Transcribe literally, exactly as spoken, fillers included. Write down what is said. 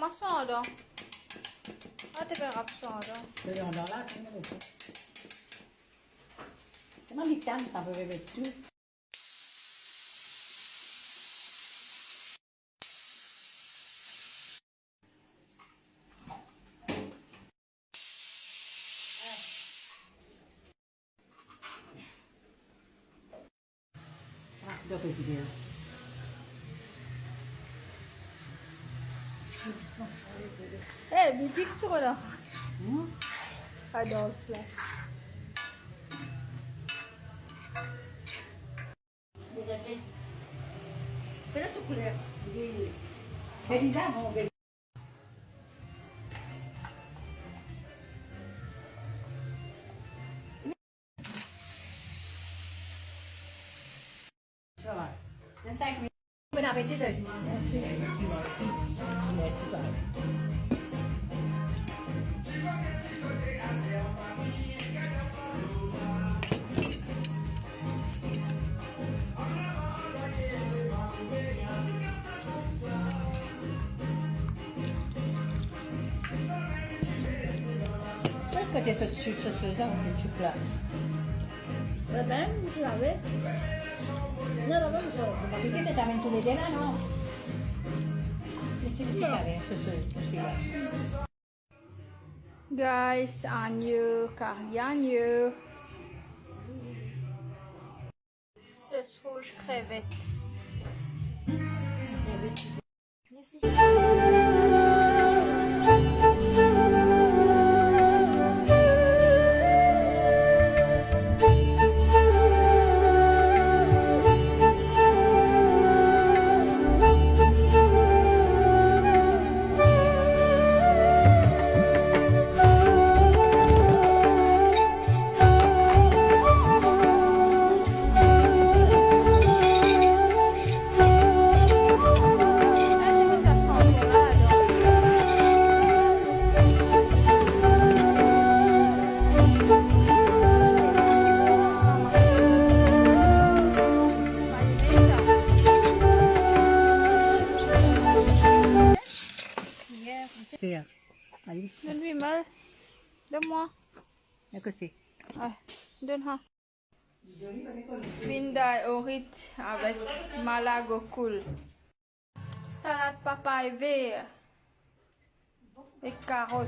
Rap sa andan. Ah, to pe rap sa andan. Se andan la, kouma nou fer? Kouma li tann sa, pou met tou? Eh, bibik, tu vois là. Hmm? Ador sa. Fais-le sous couleur. Yes. Fais une dame, on va. Ça va. Dans cinq minutes. Bon appétit, Jolie. Merci. Merci, ça va. Sos kote so tchouk, so soz la, kote tchouk la. Laba, ti lave. Non, laba, non. Li ti amenn tou le de la, non? Me se, se kare, so soz pou sila. Guys, agno, kari agno. Sos rouz krevet. Donn li, mal. Donn mwa. Akote. Ah, donn sa. Vinda orit avek malago koul. Salad papay ver ek karot.